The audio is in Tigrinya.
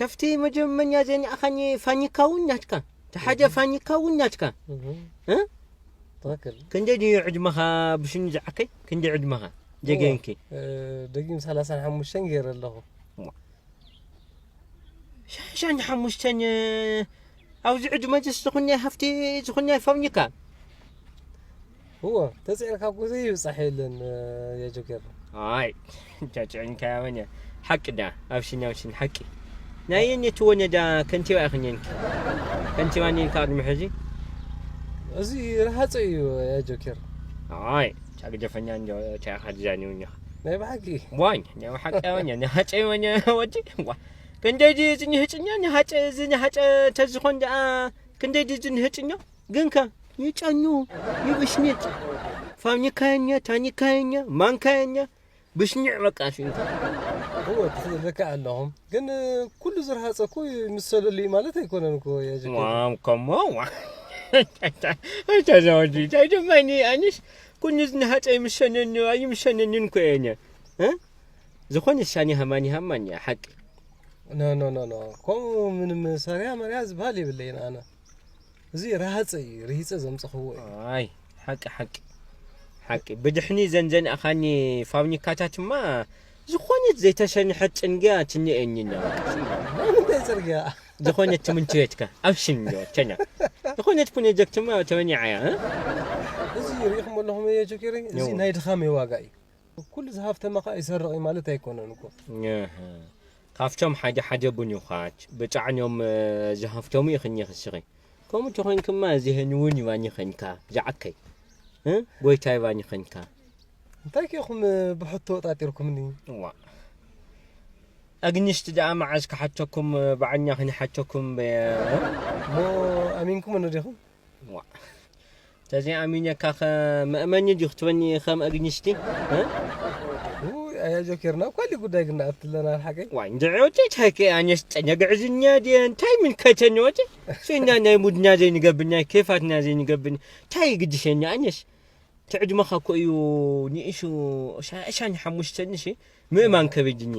ካብቲ መጀመርያ ዘኒኣኻኒ ፋኒካ እውን ናትካ፣ እቲ ሓደ ፋኒካ እውን ናትካ። እ? ትኽክል። ክንደይ ድዩ ዕድመኻ ብሽኒ ዝዓከይ? ክንደይ ዕድመኻ? ጀገንኪ? እ፣ ደጊም ሰላሳን ሓሙሽተን ገይረ ኣለኹ። ዋ። ሰላሳን ሓሙሽተን፣ እ፣ ኣብዚ ዕድመ ጀስ ዝኾነ ሃፍቲ፣ ዝኾነ ፋኒካ። እዎ፣ ተጽዒርካ እኮ ዘይብጻሕ የለን፣ እ፣ ያ ጆከር። ኣይ፣ ተጽዒንካያ ወነ። ሓቂ ዳ፣ ኣብሽን፣ ኣብሽን፣ ሓቂ። ናይ የኔ ትወነ ዳ ከንቲባ ኢኺ ነንኪ። ከንቲባ ነንካ ቅድሚ ሕዚ? እዚ ረሃጸ እዩ፣ ያ ጆከር። ኣይ፣ ጫግደፈኛ እንዶ፣ ታይ ኢኻ ትዛኒ ወኛ። ናይ ብሓቂ? ዋኝ፣ ናይ ብሓቂ ወኛ፣ ናይ ሃጸ ወኛ ወዲ። ዋ፣ ክንደይ ድዩ እዚ ንህጭኛ፣ ንሃጸ፣ እዚ ንሃጸ ተዝኾን ደኣ፣ ክንደይ ድዩ እዚ ንህጭኛ? ግንከ ይጨኑ፣ ይብሽኒጥ። ፋብኒካየኛ፣ ታኒካየኛ፣ ማንካየኛ፣ ብሽኒዕ በቃ ሽንካ። እወ፣ ትኽእል ኣለኹም። ግን፣ ኩሉ ዝረሃጸ እኮ ይምሰለሉ እዩ ማለት ኣይኮነን እኮ፣ ያ ጀኬ። ዋም፣ ከሞ፣ ዋ። ኣታ ዘወዲ፣ እንታይ ድማ እኒ ኣንስ፣ ኩሉ ዝነሃጸ ይምሸነኒ፣ ኣይምሸነንን እኮ እየ እኔ። እ? ዝኾነ ሻኒ ሃማኒ ሃማኒ፣ ሓቂ። ኖ፣ ኖ፣ ኖ፣ ኖ። ከምኡ ምንም ሰሪያ መሪያ ዝበሃል የብለይን ኣነ። እዚ ረሃጸ እዩ፣ ርሂጸ ዘምጽኽዎ እዩ። ኣይ፣ ሓቂ፣ ሓቂ፣ ሓቂ። ብድሕኒ ዘንዘን ኣኻኒ ፋብኒካታትማ ዝኾነት ዘይተሰንሐት ጽንግያ ትንኤኒ እና በቃ። ናይ ምንታይ ጽርግያ? ዝኾነት ትምንትየትካ፣ ኣብ ሽን ዶ፣ ቸና። ዝኾነት ፕሮጀክትማ ተመኒዓ እያ፣ እ? እዚ ርኢኹም ኣለኹም እየ ጆኬሪ፣ እዚ ዮ። ናይ ድኻመይ ዋጋ እዩ። ኩሉ ዝሃፍተመ ኸኣ ይሰርቕ እዩ ማለት ኣይኮነን እኮ። እህ። ካብቶም ሓደ ሓደ ቡኑኻት፣ ብጻዕኖም፣ እ፣ ዝሃፍተሙ ኢኽኒ ኽስኺ። ከምኡ ተኾይንክማ፣ እዚህን እውን ይባኒ ኸንካ፣ ዝዓከይ። እ? ጎይታ ይባኒ ኸንካ። እንታይ ኬኹም፣ እ፣ ብሕቶ ወጣጢርኩምኒ? እዋ። ኣግኒስት ደኣ መዓዝ ክሓተኩም፣ እ፣ ብዓኛ ክንሓተኩም፣ እ? እሞ ኣሚንኩም እንዲኹም? ዋ። ተዘይኣሚነካ ኸ መእመኒ ድዩ ክትበኒ ከም ኣግኒስቲ? እ? ውይ፣ ኣያ ጆኬር፣ ናብ ካልእ ጉዳይ ግን ንኣትለና፣ ሓቀይ? ዋይ፣ እንድዒ ወዲ፣ እንታይ ከ ኣነስ ጠነ ግዕዝኛ ድየ? እንታይ ምልከተኒ ወዲ? ስና ናይ ሙድና ዘይንገብር፣ ናይ ኬፋትና ዘይንገብር፣ እንታይ ይግድሸኒ ኣነስ? እቲ ዕድመኻ እኮ እዩ ንእሹ፣ ሻ-፣ ሻን ሓሙሽተን፣ እሺ? ምእማን ከቢድኒ።